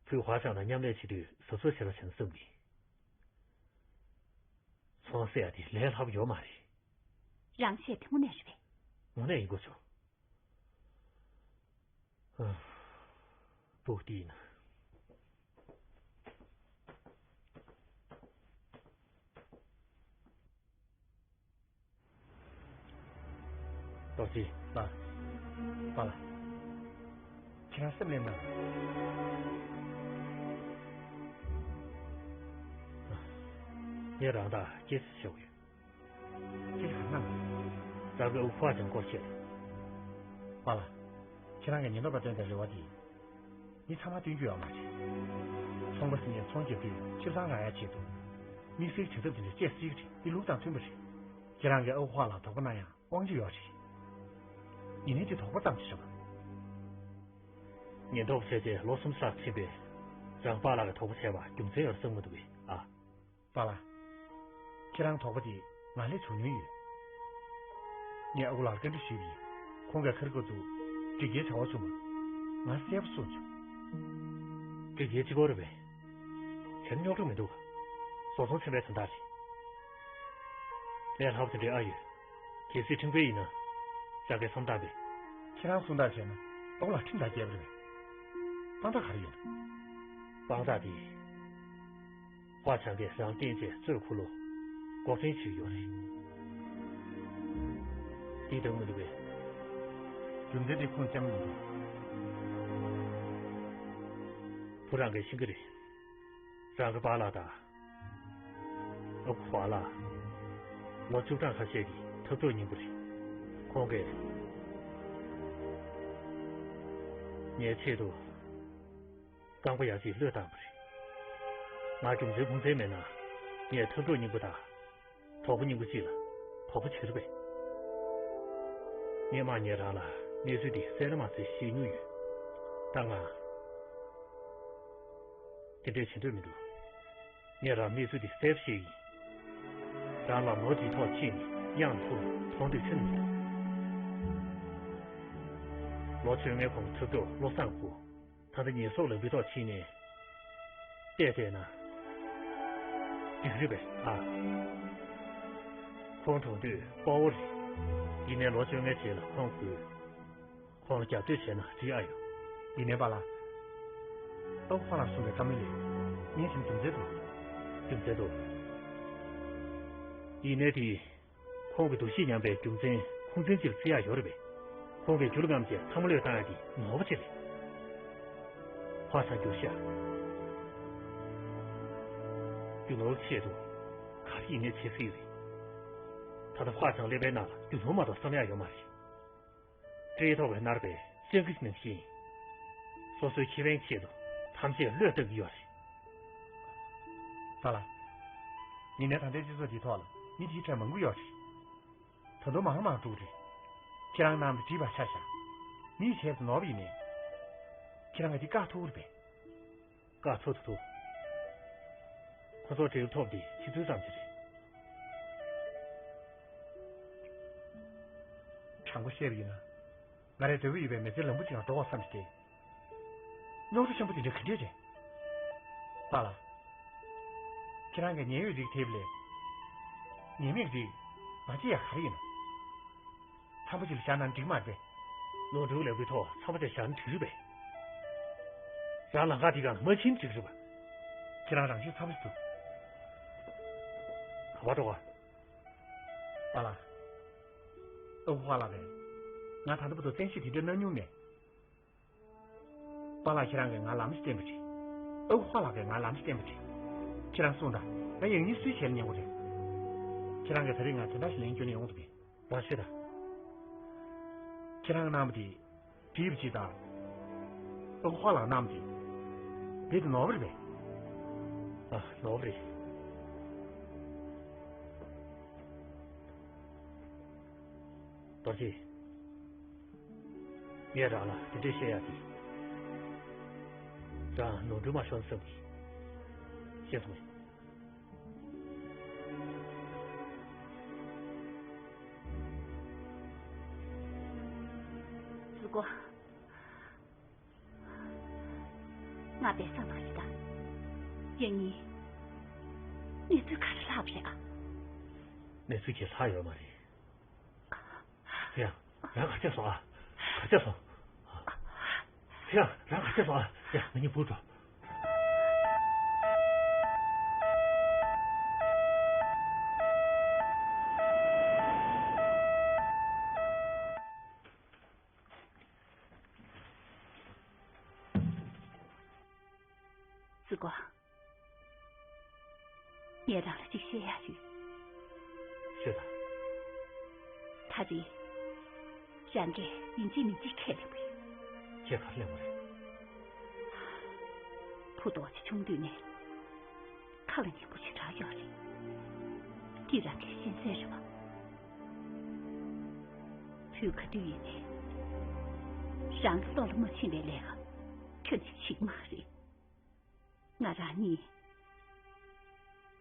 ཁོས་ཧྭ་ཅང་དང་མཉམ་ལས་བྱེད་དུས་གཟབ་གཟབ་བྱེད་རོགས་བྱས་ན་བསམ་གི། ཚོང་ཟེར་ཡ་དེ་ལས་སླ་པོ་ཡོད་མ་རེད། རང་བཤད་དེ་དངོས་གནས་རེད་པས། དངོས་གནས་ཡིན་དགོས་བྱུང་། ཨ། སྤུ་གུ་དེ་ཡིན་ན། རྡོ་རྗེ། ལགས། པཱ་ལགས། ཁྱེད་རང་སེམས་ལ་གནང་། ངས་རང་དང་སྐད་ཆ་བཤད་དགོས་ཡོད། ཁྱེད་ཀྱིས་ག་རེ་གནང་། རང་གི་ཨ་ཁུ་ཧྭ་ཅང་སྐོར་བཤད། པཱ་ལགས། ཁྱེད་རང་གིས་ཉེན་རྟོག་པར་བཏོན་པའི་རེ་བ་དེ། ངས་ཚང་མ་སྟོན་རྒྱུ་ཡོད་མ་རེད། ཚོང་པ་ཟེར་མཁན་ཚོང་རྒྱག་དུས་ཕྱིར་ཚང་རག་ཡག་ཆེད་དུ། དམིགས་བསལ་བྱ་ཐབས་དེ་འདྲ་སྤྱད་སྲིད་ཀྱི་རེད། འདི་ལུགས་དང་མཐུན་པ་རེད། ཁྱེད་རང་གིས་ཨ་ཁུ་ཧྭ་ལགས་དོགས་པ་གནང་ཡག་དབང་ཆ་ཡོད་རེད། ཡིན་ནའི་དེ་དོགས་པ་ཙམ་ཞིག་རེད་པ། ཉེན་རྟོག་པ་བྱས་རྗེས་ལོ་གསུམ་ལྷག་ཕྱིན་པས། རང་པཱ་ལགས་ཀྱིས་དོགས་པ་བྱས་པ་རྒྱུ་མཚན་ཡོད་བསམ་གྱི་མི་འདུག་པས་ཨ། པཱ་ལགས། ཁྱེད་རང་དོགས་པ་དེ་ང་ལས་བྱུང་མྱོང་ཡོད། ངས་ཨ་ཁུ་ལགས་ལ་བཀའ་འདྲི་ཞུས་པ་ཡིན། ཁོང་གིས་ཁ་རི་ཁ་ཐུག་སྒྲིག་འགལ་བྱ་བ་བྱུང་བ། ང་གསལ་པོ་གསུངས་བྱུང་། སྒྲིག་འགལ་གཅིག་པོ་རེད་པས། དེར་རྙོག་དྲ་མི་འདུག་བཟོ་ཚོང་ཚན་པའི་དོན་དག་རེད། ལས་སླ་པོ་དེ་འདྲའི་ཨ་ཡོད། གལ་སྲིད་ཁྲིམས་འགལ་ཡིན་ན། རང་གིས་བསམ་བཏང་པས། ཁྱེད་རང་གསུང་སྟངས་བྱས་ན་ཨ་ཁུ་ལགས་ཁྲིམས་ཐག་བཅད་པ་རེད་པས། དཔང་རྟགས་ག་རེ་ཡོད། དཔང་རྟགས་དེ། ཧྭ་ཅང་གིས་རང་བསྟེན་བྱས་གཙོས་ཁོ་ལོ་འགོག་འདྲེན་བྱེད་ཀྱི་ཡོད་རེད། འདི་འདྲ་མི་འདུག་པས། རྒྱུ་མཚན་དེ་ཁུངས་བཙན་པོ་མི་འདུག་བུ་རང་གིས་ཤེས་ཀྱི་རེད། རང་གི་པཱ་ལགས་དང་། ཨ་ཁུ་ཧྭ་ལགས། ལོ་བཅུ་གྲངས་ཁ་ཤས་ཀྱི་འཐབ་གྲོགས་རྙིང་པ་རེད། ཁོང་གིས་ངའི་ཆེད་དུ་རྐང་པ་ཡ་གཅིག་བློས་བཏང་བ་རེད། ང་རྒྱུ་མཚན་ཁུངས་བཙན་མེད་ན། ངས་འཐབ་གྲོགས་རྙིང་པ་དང་གྲོགས་པོ་རྙིང་པ་གཅིག་ལ་དོགས་པ་བྱེད་ཀྱི་རེད་པས། ངས་མ་ཉེ་རང་ལ་གནས་ཚུལ་འདི་གསལ་ན་མ་ཟེར་བཤད་མྱོང་ཡོད། ད་ང་དེ་འདྲས་བྱེད་འདོད་མི་འདུག་ངས་རང་གནས་ཚུལ་འདི་གསལ་པོ་བཤད་ཡིན། རང་ལ་ལོ་འདིའི་ཐོག་ཕྱིན་ནས་གཡང་ལ་ཐུག་མཐོང་འདོད་ཁྱོན་ནས་མི་འདུག་ལོ་བཅོ་ལྔའི་གོང་འཁྲབ་སྟོན་བློ་བཟང་པོ། ད་ལྟ་ཉེས་གསོག་ལག་འབུལ་ཐོག་ཕྱིན་ནས་བལྟས་བལྟས་ན་འགྲིག་རེད་པས་ཨ། ཁོང་གྲོངས་དུས་དཔའ་བོ་རེད། ཡིན་ནའི་ལོ་བཅོ་ལྔའི་རྗེས་ལ་ཁོང་དགོས། ཁོང་ལ་རྒྱབ་གཏོད་བྱས་ན་འགྲིག་ཨ་ཡོད། ཡིན་ནའི་པཱ་ལགས། ཨ་ཁུ་ཧྭ་ལགས་གསུངས་པའི་བཀའ་མོལ་ལས་ངས་དྲན་རྒྱུ་མཚན་འདུག་རྒྱུ་མཚན་འདུག་ཡིན་ནའི་དེ། ཁོང་གི་འདུ་ཤེས་ཉམས་པའི་རྒྱུ་མཚན་ཁུངས་བཙན་ཅིག་ལ་བརྩི་ཡག་ཡོད་རེད་པས། ཁོང་གིས་རྒྱུ་ལ་རྔམ་བྱས་ཐལ་མོ་བློས་བཏང་ཡག་དེ་ནོར་བ་ཅིག་རེད། ཧྭ་ཅང་འགྱུར་ཤག་རྒྱུ་ནོར་ཆེད་དུ་ག་རེ་ཡིན་ནའི་བྱེད་སྲིད་རེད། ད་ལྟ་ཧྭ་ཅང་ཀླད་པའི་ནང་ལ་རྒྱུ་ནོར་མ་གཏོགས་བསམ་ཡག་ཡོད་མ་རེད། སྤྲེལ་ཐོག་པའི་མནར་བའི་སྤྱང་ཀི་ནང་བཞིན། སོ་སོའི་ཁེ་ཕན་ཆེད་དུ་ཐམས་ཅད་བློས་བཏང་གི་ཡོད་རེད། ད་ལ། ཡིན་ནའི་ད་ལྟའི་སྤྱི་ཚོགས་འདིའི་ཐོག་ལ་མི་འདིའི་གྲས་མང་པོ་ཡོད་རེད། ད་དུང་མང་མང་འགྲོ་གི་རེད། ཁྱེད་རང་ནང་དུ་བྲིས་པ་ཆ་བཞག་མིའི་ཆེད་དུ་ནོར་བ་ཡིན་ནའི། ཁྱེད་རང་གིས་འདི་བཀག་ཐུབ་ཀྱི་རེད་པས། བཀག་ཐུབ་ཐུབ་ཐུབ། ཁོ་ཚོར་འབྲས་བུ་ཐོབ་འདི་ཕྱི་ཚུལ་ཙམ་ཞིག་རེད། དྲང་པོ་བཤད་པ་ཡིན་ན། ང་རའི་འདོད་པ་ཡོད་པའི་མི་ཚེ་ལམ་བུ་ཅིག་ལ་འགྲོ་བ་བསམ་སྟེ། རྙོག་དྲ་ཆེན་པོ་དེ་འདྲ་ག་འདྲས་རེད། པཱ་ལགས། ཁྱེད་རང་གིས་ཉེན་ཡོད་རིགས་ཐེབས་ལས། ཉེན་མེད་རིགས་མ་བརྗེ་ཡག་ག་རེ་ཡིན་ནམ། ཚང་མ་ཅིག་ལ་བཞག་ན་འགྲིག་མ་རེད་པས། ནོར་འཁྲུལ་ལས་འགུལ་ཐོག་ཚང་མ་ཅིག་བཞག་ན་འགྲིག་རེད་པས། རང་ལམ་ཁ་དེ་གང་ལ་མ་ཕྱིན་འགྲིག་རེད་པ། ཁྱེད་རང་རང་ཤེས་ཚ་པོ་ཞིག་འདུག་ག་པར་འགྲོ་ག་པཱ་ལགས། ཨ་ཁུ་ཧྭ་ལགས་རེད། ང་ད་ལྟ་བར་དུ་བཙན་ཤེད་དེ་འདྲ་གནང་མྱོང་མེད། པཱ་ལགས་ཁྱེད་རང་གིས་ང་ལམ་ཞིག་བསྟན་པ་རེད། ཨ་ཁུ་ཧྭ་ལགས་ཀྱིས་ང་ལམ་ཞིག་བསྟན་པ་རེད། ཁྱེད་རང་གསུངས་དང་། ང་ཡང་སྙིང་སུའི་ཞལ་ཉན་དགོས་རེད། ཁྱེད་རང་གིས་ད་རེས་ང་དེ་འདྲ་ཞིག་ལན་སྐྱོན་ན་ཡོང་འདུག་གས། མ་ཤོད་དང་། ཁྱེད་རང་གནང་བ་དེ་བྲིས་པ་ཅིག་དང་། ཨ་ཁུ་ཧྭ་ལགས་གནང་བ་དེ་རྦད་དེ་ནོར་བ་རེད་པས། ཨ། ནོར་བ་རེད། རྡོ་རྗེ། ངས་རང་ལ་དེ་འདྲས་བཤད་ཡག་དེ། རང་ནོར་འཁྲུལ་མ་ཤོར་བསམ་གི། ཤེས་སོང་། ཙི་གོ། ང་དཔེ་བཟང་བ་ཞིག་དང་། ཡང་སྙིང་། གནས་ཚུལ་ག་རེ་ལྷག་པ་རེད་ཨ། གནས་ཚུལ་གྱི་ལྷག་ཡོད་མ་རེད། ཚེ་དབྱངས། རང་ག་བྱས་སོང་ཨ། ག་བྱས་སོང་། ཚེ་དབྱངས། རང་ག་བྱས་སོང་ཨ། ཡ། ང་གཉིས་སྦུག་འགྲོ། ཙི་གོ། ངས་རང་ལ་ཅིག་བཤད་ཡག་ཡོད། ཤོད་དང་། ད་རེས། རང་གིས་ཡིན་གཅིག་མིན་གཅིག་ཁས་ལེན་པ་ཡིན། ཁྱེད་ག་རེ་ལེན་པ་རེད། བུ་རྡོག་ཅིག་ཆུང་དུས་ནས། ཁ་ལ་ཉན་པོ་ཞེ་དྲག་ཡོད་རེད། འདི་རང་གི་གཤིན་གསོན་རེད་པ། བུ་ག་དུས་ཡིན་ནའི། རང་གི་བློ་ལ་མ་ཕྱིན་པའི་ལས་ཀ་ཁྱོན་ནས་བྱེད་ཀྱི་མ་རེད། ང་རང་གཉིས་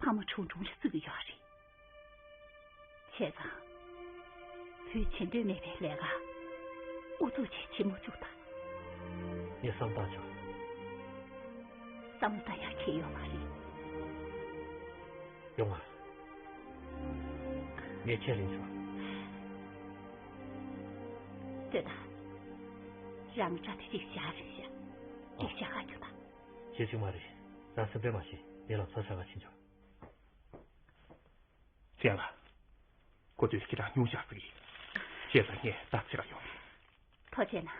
ཕ་མ་གྲུང་གྲུང་ལ་བརྩི་གི་ཡོད་རེད། བྱས་ཙང་། བུས་བྱེད་འདོད་མེད་པའི་ལས་ཀ་ཨུ་ཚུགས་བྱས་བྱེད་མ་བཅུག་དང་། ངས་བསམ་བཏང་ཆོག། བསམ་བློ་བཏང་ཡག་གང་ཡང་ཡོད་མ་རེད། ཡོང་ང་། ངས་ཁས་ལེན་ཆོག། ལྟོས་དང་། རང་སྐྲ་དེ་གཅིག་བཞར་རེ་བཞག། གཅིག་བཞག་ག་རྒྱུ་དང་། བྱེད་ཅིག་མ་རེད། རང་སེམས་པས་མ་ཤེས། ངས་ལམ་སང་ཆ་ཚང་ཕྱིན་ཆོག། ཚེ་དབྱངས་ལགས། གོ་ཐོས་ཁྱེད་རང་སྙུང་གཞག་ཟིག་ཡིན། བྱས་ཙང་ངས་ལྟ་ཚེ་རང་ཡོང་གི། ཐུགས་རྗེ་གནང་།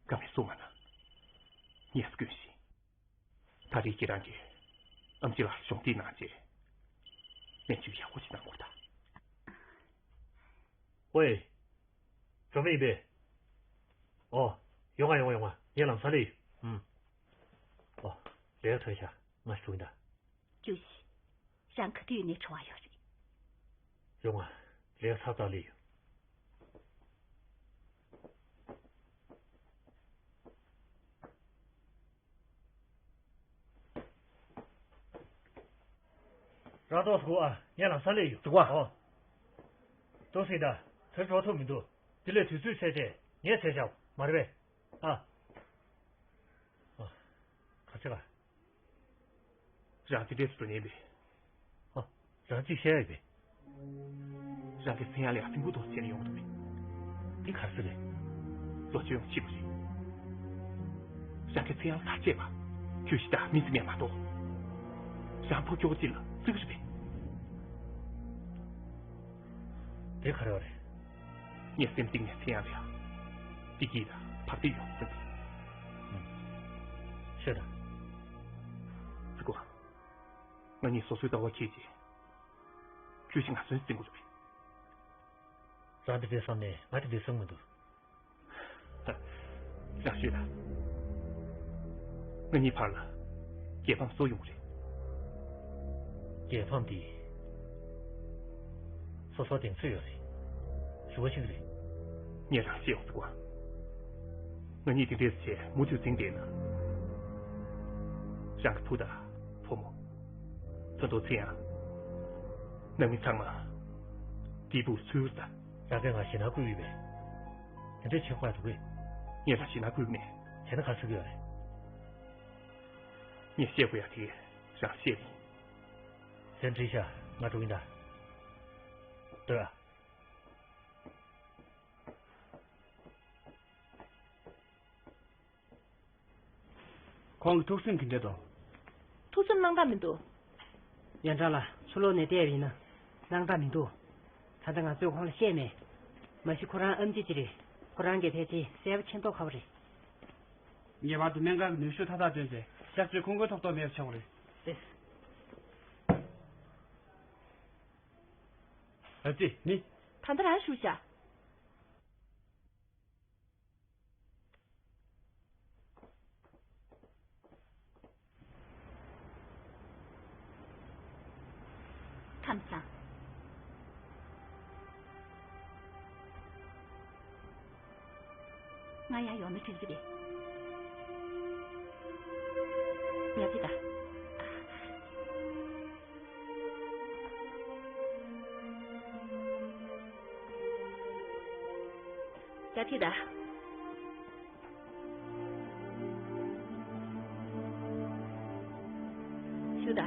དགའ་མོས་སུ་མ་གནང་། ངས་སུ་དཀོན་ཞིང་། ད་རེས་ཁྱེད་རང་གིས་ཨམ་ཆི་ལགས་ལ་གཞོགས་འདེགས་གནང་རྗེས། སྨན་བཅོས་ཡག་པོ་ཞིག་གནང་དགོས་ད། ཝེ། འགྲོ་མི་ཡིན་པས། ཨོ། ཡོང་ང་ཡོང་ང་ཡོང་ང་། ངས་ལམ་སང་སླེབས་ཡོད། ཨུམ། ཨོ། ལས་ཀ་ཐོན་ཤག། ང་ཞིག་འགྲོ་ཡིན་ད། ཀྱུ་ཤི། རང་ག་དུས་ནས་བྲོ་བ་ཡོད་རེད། ཡོང་ང་། ལས་ཀ་ཚར་ཙམ་སླེབས་ཡོད། རང་ཏོག་ཙམ་སྒུག་ཨ། ངས་ལམ་སང་སླེབས་ཡོད། ཙི་གོ། ཨོ། ཏོག་ཙམ་ད། དེར་འགྲོ་ཐུབ་མི་འདུག། དེ་ལས་དུས་ཚོད་ཚད་ཆེ། ངས་བྱས་བཞག་མ་རེད་པས། ཨ། ཨ། ག་ཚོད་ལ། རང་དེ་འདྲས་སུ་ཉན་པས། ཨ། རང་ཅིག་བཤད་ཡ་ཡིན་པས། རང་གིས་ཚེ་དབྱངས་ལ་ཡ་སེམས་ཁུར་ཐོག་བྱས་ནས་ཡོང་གི་འདུག་པས། འདི་ག་རེ་ཟེར་རེད། ལོ་ཆེ་ཡོང་ཕྱི་པོ་རེད། རང་གིས་ཚེ་དབྱངས་ལ་ག་བྱས་པ། ཁྱོད་ཤི་ད་མི་ཟིན་མེད་མ་གཏོགས། རང་ཕོ་ཁྱོ་གཅིག་ལ་བརྩི་གི་རེད་པས། དེ་ག་རེ་བ་རེད། ངས་སེམས་གཏིང་ནས་ཚེ་དབྱངས་ལ་ཡ། བདེ་སྐྱིད་དང་བར་ཆད་ཡོང་བསམ་གི། ཤོད་དང་། ཙི་གོ། ང་གཉིས་སོ་སོའི་ལྟ་བ་འཁྱེར་རྗེས། ཁྱོད་ཀྱིས་ང་ཚོ་འཛིན་དགོས་རེད་པས། རང་དེ་འདྲས་བསམ་ནས་ང་དེ་འདྲས་བསམ་གི་མི་འདུག། རང་ཤོད་ལ། ང་གཉིས་བར་ལ་རྒྱལ་ཕམ་བཟོ་ཡོང་གི་རེད། རྒྱལ་ཕམ་དེ་སོ་སོར་གདེང་ཚོད་ཡོད་རེད། ཞུ་བ་ཞིག་རེད། ངས་རང་ཤེས་ཡོང་ཟེར་གོ། ང་གཉིས་དེ་འདྲས་བྱས་མུ་མཐུད་འཛིང་བསྡད་ན། རང་གི་བུ་དང་བུ་མོ། ད་དུང་ཚེ་དབྱངས། ནང་མི་ཚང་མ་སྐྱིད་པོ་ཚུར་ད། རང་གིས་ང་ཞེད་སྣང་སྐུལ་གི་ཡོད་པས། དེ་འདྲས་བྱེད་དགོས་འདུག་གས། ངས་རང་ཞེད་སྣང་སྐུལ་ནས། བྱས་ན་ག་རེ་ཟེར་གི་ཡོད་རེད། ངས་བཤད་དགོས་ཡ་དེ་རང་བཤད་རེད། ཟེར་འགྲིག་ཤག། ང་འགྲོ་གི་ཡིན་ད། སྡོད་ཨ། ཁོང་གི་ཐུགས་སེམས་ག་འདྲ་འདུག། ཐུགས་སེམས་སྣང་དག་མི་འདུག། ཡ། འདྲ་ལ་ཕྱི་ལོགས་ནས་བལྟས་པ་ཡིན་ན་སྣང་དག་མི་འདུག། ད་ལྟ་ང་ཚོས་ཁོང་ལ་བཤད་མེད། མ་གཞི་ཁོ་རང་ཨེམ་ཆི་ཅིག་རེད། ཁོ་རང་གིས་ཕལ་ཆེར་གསལ་པོ་མཁྱེན་མདོག་ཁ་པོ་རེད། ངེས་པར་དུ་སྨན་ཁང་གི་ནུས་ཤུགས་མཐའ་དག་བཏོན་ཏེ་གཤག་བཅོས་ཁོང་ཁྲོའི་ཐོག་ཏུ་མེད་པ་བྱེད་དགོས་རེད། ཨེ་ཙི། ནི། ད་ལྟ་རང་བཞུགས་བཞག། ཁམས་བཟང་། ང་ཡང་ཡོང་ན་འགྲིག་གི་རེད། ཉལ་གྱི་ད། ཡ་ཁྱེད་ད། ཞུ་ད།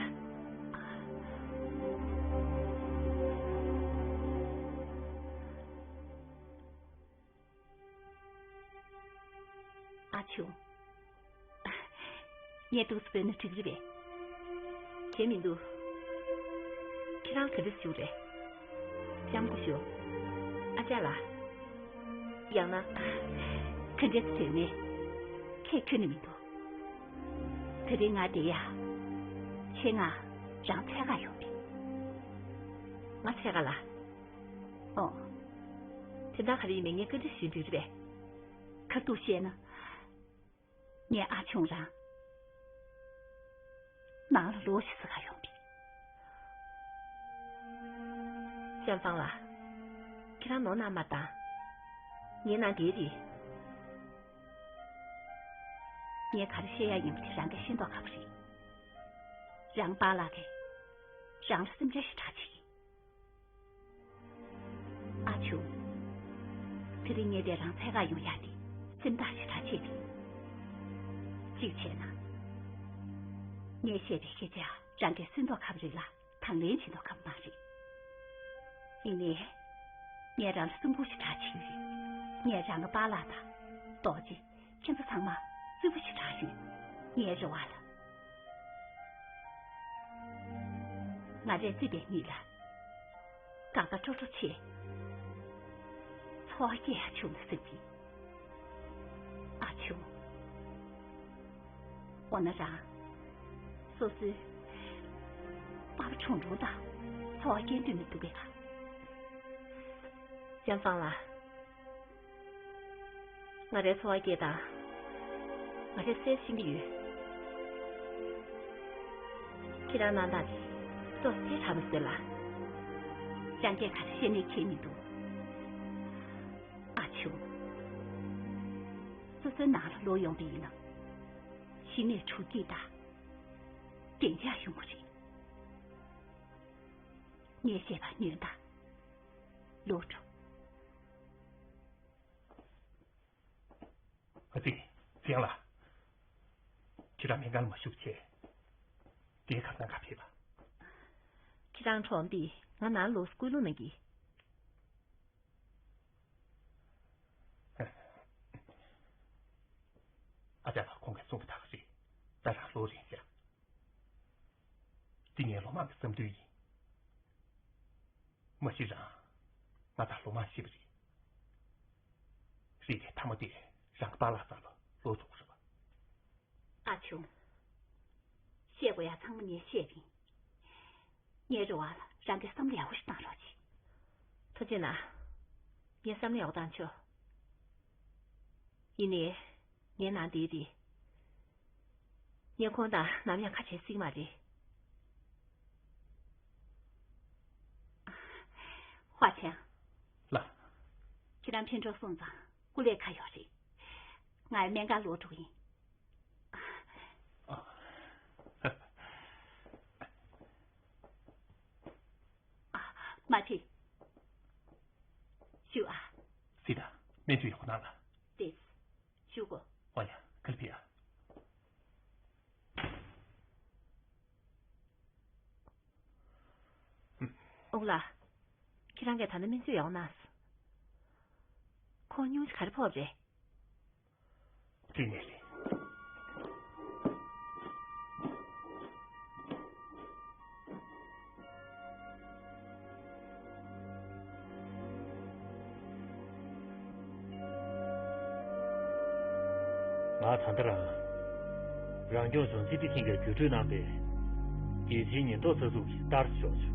ཨ་ཆུང་། ངས་འདུག་སེ་བོས་ན་འགྲིག་གི་རེད་པས། བྱས་མི་འདུག་ཁྱེད་རང་ག་འདྲ་བཞུགས་རེད། ལྕམ་སྐུ་ཞབས། ཨ་ཅག་ལགས། ཡང་ན། ག་འདྲས་ཟེར་ནས། ཁྱེད་ཁྱོན་ནས་མི་འདུག་ད་རེས་ང་འདིར་ཡ། ཆེད་མངགས་རང་འཚོལ་ག་ཡོང་པས། ང་འཚོལ་ག་ལ། ཨོ། དེ་འདྲ་ག་རེ་ཡིན་མིན་ངས་བཀའ་འདྲི་ཞུས་འགྲིག་རེད་པས། ཁ་ཐུག་བཤད་ན། ངས་ཨ་ཆུང་རང་ནང་ལ་ལོག་ཤིག་ཟེར་ག་ཡོང་པས། ཤན་ཧྥང་ལགས། ཁྱེད་རང་ནོར་སྣང་མ་བཏང་། ངའི་ནང་འདིར་རེད། ངས་ག་རེ་བཤད་ཡ་ཡིན་པ་དེ་རང་གིས་ཤེས་མདོག་ཁ་པོ་རེད། རང་པཱ་ལགས་ཀྱིས་རང་ལ་སེམས་ཁྲལ་ཞེ་དྲག་བྱེད་ཀྱི། ཨ་ཆུང་། དེ་རིང་ངས་དེ་རང་འཚོལ་ག་ཡོང་ཡ་དེ་སེམས་ཐག་ཞེ་དྲག་བཅད་དེ། གཅིག་བྱས་ན། ངས་བཤད་པའི་སྐད་ཆ་རང་གིས་སེམས་མདོག་ཁ་པོ་རེད་ལ་དང་ལེན་བྱེད་མདོག་ཁ་པོ་མ་རེད། ཡིན་ནའི། ངས་རང་ལ་སེམས་ཁུར་ཞེ་དྲག་བྱེད་ཀྱི་ཡོད། ངས་རང་གི་པཱ་ལགས་དང་རྡོ་རྗེ། ཁྱེད་ཚོ་ཚང་མ་རྩེ་པོ་ཞེ་དྲག་ཡོད། ངའི་རེ་བ་ལ། ང་རས་རྩིས་པའི་མི་ལ་དགའ་དགའ་སྤྲོ་སྤྲོ་བྱས། འཚོ་བ་སྐྱེལ་ཡ་བྱུང་ན་བསམ་གྱི། ཨ་ཆུང་། འོ་ན་རང་སོ་སོའི་པ་ཕ་ཁྲུང་ཁྲུང་དང་འཚོ་བ་སྐྱེལ་འདོད་མི་འདུག་གས། ལྕམ་ཧྥང་ལགས། ང་རའི་འཚོ་བ་སྐྱེལ་དང་། ང་རའི་སྲས་ཤི་གི་ཡོད། ཁྱེད་རང་ནང་དང་དེ་ཏོག་ཙེ་དྲག་མི་ཟེར་ལ། སྤྱང་སྐད་ག་རེ་བཤད་ནས་ཁྱད་མི་འདུག་ཨ་ཆུང་། སོ་སོའི་ནང་ལ་ལོག་ཡོང་བ་ཡིན་ན། གཞི་ནས་དྲོ་སྐྱིད་དང་། བདེ་འཇགས་ཡོང་གི་རེད། ངས་བཤད་པ་ཉོན་དང་། ལོག་འགྲོ། ཨ་ཙི། ཚེ་དབྱངས་ལགས། ཁྱེད་རང་སྨན་ཁང་ལ་མ་བཞུགས་བྱས། དེའི་ཁ་སང་ག་ཕེབས་པ། ཁྱེད་རང་གྲོངས་དུས་ང་ནང་ལོགས་སུ་སྐུ་རླུང་ལངས་ཀྱི། ཨ་ཅག་ལགས་ཁོང་གིས་གསུངས་པ་དག་རེད། ད་རང་ལོག་རན་ཤག་འདི་ངའི་ལོ་མང་གི་བསམ་འདུན་ཡིན། མ་གཞི་རང་ང་དང་ལོ་མང་ཤི་བ་རེད། རེད་དེ་མཐའ་མ་དེ་རང་གི་པཱ་ལགས་རྩ་ལ་ལོག་འགྲོ་དགོས་རེད་པ། ཨ་ཆུང་། བཤད་དགོས་ཡ་ཚང་མ་ངས་བཤད་པ་ཡིན། ངའི་རེ་བ་ལ་རང་གིས་བསམ་བློ་ཡག་པོ་ཞིག་བཏང་རོགས་གྱིས། ཐུགས་རྗེ་གནང་། ངས་བསམ་བློ་ཡག་པོ་བཏང་ཆོག་ཡིན་ནའི། ངའི་ནང་དེ་རེད། ངས་ཁོང་དང་ནམ་ཡང་ཁ་བྱེད་སྲིད་མ་རེད། ཧྭ་ཆང་། ལགས། ཁྱེད་རང་ཕྱིན་འགྲོ་སོང་ཙང་སྐུ་ལས་ཁག་ཡོད་རེད། ང་སྨན་ཁང་ལོག་འགྲོ་གི་ཡིན། ཨ། ཨ། མ་ཕྱི། བཞུགས་ཨ། སྲིད་ད། སྨན་བཅོས་ཡག་པོ་གནང་ལ། ཏེས། བཞུགས་གོ། ཨོ་ཡ། ག་ལེར་ཕེབས་ཨ། ཨོང་ལགས། ཁྱེད་རང་གིས་ད་ནི་སྨན་བཅོས་ཡག་པོ་གནང་སོང་། ཁོང་སྙུང་གཞི་ག་རེ་ཕོག་པ་རེད། སྐྲན་ནད་རེད། ང་ད་ལྟ་རང་རང་སྐྱོང་ལྗོངས་སྤྱི་བདེ་ཐིང་གིས་བརྒྱུད་སྤྲོད་གནང་པའི་རྒྱལ་སྤྱིའི་ཉེན་རྟོག་རྩ་འཛུགས་ཀྱི་ལྟར་ཞོག་ཆུ།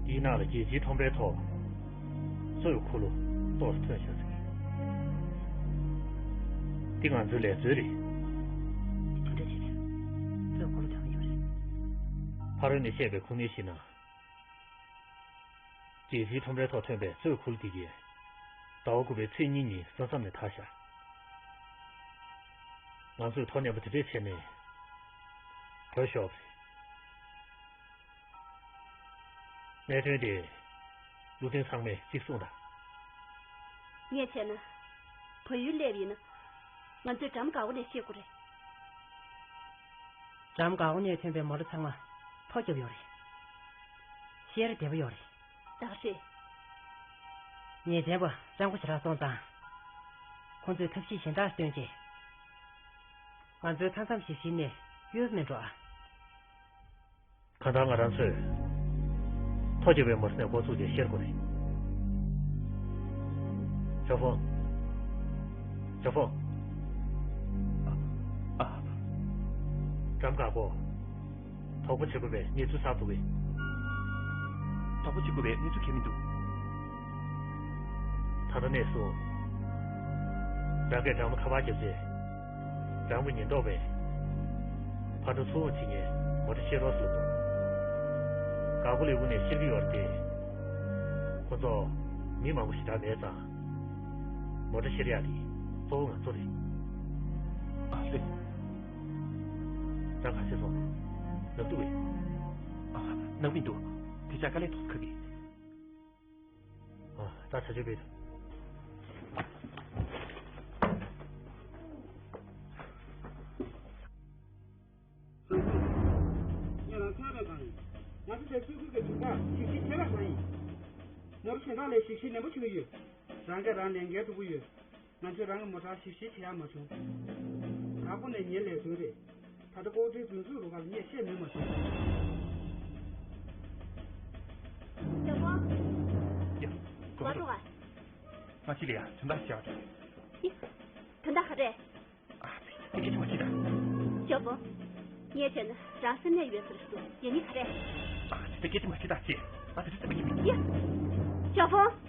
འདིའི་ནང་ལ་རྒྱལ་སྤྱིའི་ཁྲོམ་རའི་ཐོག་གཙོ་བོའི་འཁོར་ལོ་གཏོར་ཐོན་བཞག་ཟིན། འདི་ང་ཚོའི་ལས་རྩོལ་རེད། དེ་འདྲ་བྱས་ནས་གཙོ་བོའི་འཁོར་ལོ་ཐོན་གྱི་ཡོད་རེད། ཕ་རོལ་ནས་བཤད་པའི་ཁུངས་སྣེ་ཞིག་ན། རྒྱལ་སྤྱིའི་ཁྲོམ་རའི་ཐོག་ཐོན་པའི་གཙོ་བོའི་འཁོར་ལོ་དེ་གས། ཟླ་བ་དགུ་པའི་ཚེས་གཉིས་ཉིན་ས་མཚམས་ནས་དར་བཞག་ང་ཚོས་ཐོ་མཉམ་པོ་དེ་འདྲས་བྱས་ནས་བྲོས་ཤོག་པ་རེད། གནད་དོན་དེ་བློ་མཐུན་ཚང་མས་གཅིག་གསུངས་དང་། ངས་བྱས་ན། བལ་ཡུལ་སླེབས་ཡིན་ན། ང་ཚོས་འགྲམ་འགག་པོ་ནས་བཤད་དགོས་རེད། འགྲམ་འགག་པོ་ནས་ཐོན་པའི་མོ་ཊ་ཚང་མ་ཐོ་བརྒྱབ་ཡོད་རེད། བཤེར་བདེ་པོ་ཡོད་རེད། ད་རེད། ཉེས་ཅན་པ་སྤྱང་པོ་ཞེ་དྲག་སོང་ཙང་། ཁོང་ཚོས་ཐབས་ཤེས་གཞན་དག་སྟོན་རྗེས། ང་ཚོའི་མཐའ་མཚམས་ཞིབ་བཤེར་ནས་གཡོལ་མི་འགྲོ་ཨ། གང་ལྟར་ང་རང་ཚོས་ཐོ་བརྒྱབ་པའི་མོ་ཊ་ནས་འགོ་བཙུགས་ཏེ་བཤེར་དགོས་རེད། ཞའོ་ཧྥང་། ཞའོ་ཧྥང་། ཨ། ཨ། འགྲམ་འགག་པོ། དོགས་པ་བྱེད་དགོས་པའི་གནས་ཚུལ་ཐོན་འདུག་གས། དོགས་པ་བྱེད་དགོས་པའི་གནས་ཚུལ་གང་ཡང་མི་འདུག་ད་ལྟ་གནས་སུ། རང་གིས་འགྲམ་ལ་ཁ་པར་བརྒྱབ་རྗེས། འགྲམ་གྱི་ཉེན་རྟོག་པས། ཕར་འགྲོ་ཚུར་འོང་བྱེད་མཁན་མོ་ཊ་བཤེར་རོགས་ཟེར་འདུག་འགག་པོ་ལས་ཁུངས་ནས་བཤེར་གྱི་ཡོད་རེད་དེ། ཁོ་ཚོ་མི་མང་པོ་ཞེ་དྲག་མེད་ཙང་། མོ་ཊ་བཤེར་ཡག་དེ་གཙོ་བོ་ང་ཚོ་རེད། ཨ་ལེ། རང་ག་ཚོད་སོང་། ནང་འདུག་གས། ཨ། ནང་མི་འདུག་དེ་ཆ་དཀའ་ལས་ཐོག་ཁ་གི། ཨ། ད་བྱ་སྤྱོད་སྤེལ་དང་། ངས་རང་ཚོད་རེད་དང་། ང་ཚོ་དེ་སུད་སི་གི་དུས་བཀག་ཞིབ་བཤེར་བྱེད་པ་རང་ཡིན། མོ་ཊ་གཞན་དག་ལས་ཞིབ་བཤེར་ནན་པོ་བྱེད་ཀྱི་ཡོད། རང་གིས་རང་ལས་འགན་སྒྲུབ་ཀྱི་ཡོད། ང་ཚོས་རང་གི་མོ་ཊ་ཞིབ་བཤེར་བྱེད་ཡག་མ་བྱུང་། དྲག་པོ་ནས་ངའི་ལས་དོན་རེད། ད་ལྟ་ལྐོག་འདྲེན་འཛིན་བཟུང་རུ་ཁག་ལ་ངས་བཤད་མིན་མ་བྱུང་། ཞའོ་ཧྥང་། ཡ། གོ་མ་སོང་ཨ། ང་ཅི་ལ་ཡ་དོན་དག་བཤད་པ་རེད། ཡ། དོན་དག་ག་རེ། ཨ་ཙི། དེ་སྐད་ཆ་མ་བྱེད་ད། ཞའོ་ཧྥང་། ངས་བྱས་ན་རང་སེམས་ནད་ཡོད་ཟེར་ཞུ་འདུག་ཡིན་ནི་ག་རེ། ཨ་ཙི། དེ་སྐད་ཆ་མ་བྱེད་ད་ཅེས། ང་དེ་འདྲ་སེམས་པ་སྐྱིད་མི་འདུག་ཡ། ཞའོ་ཧྥང་།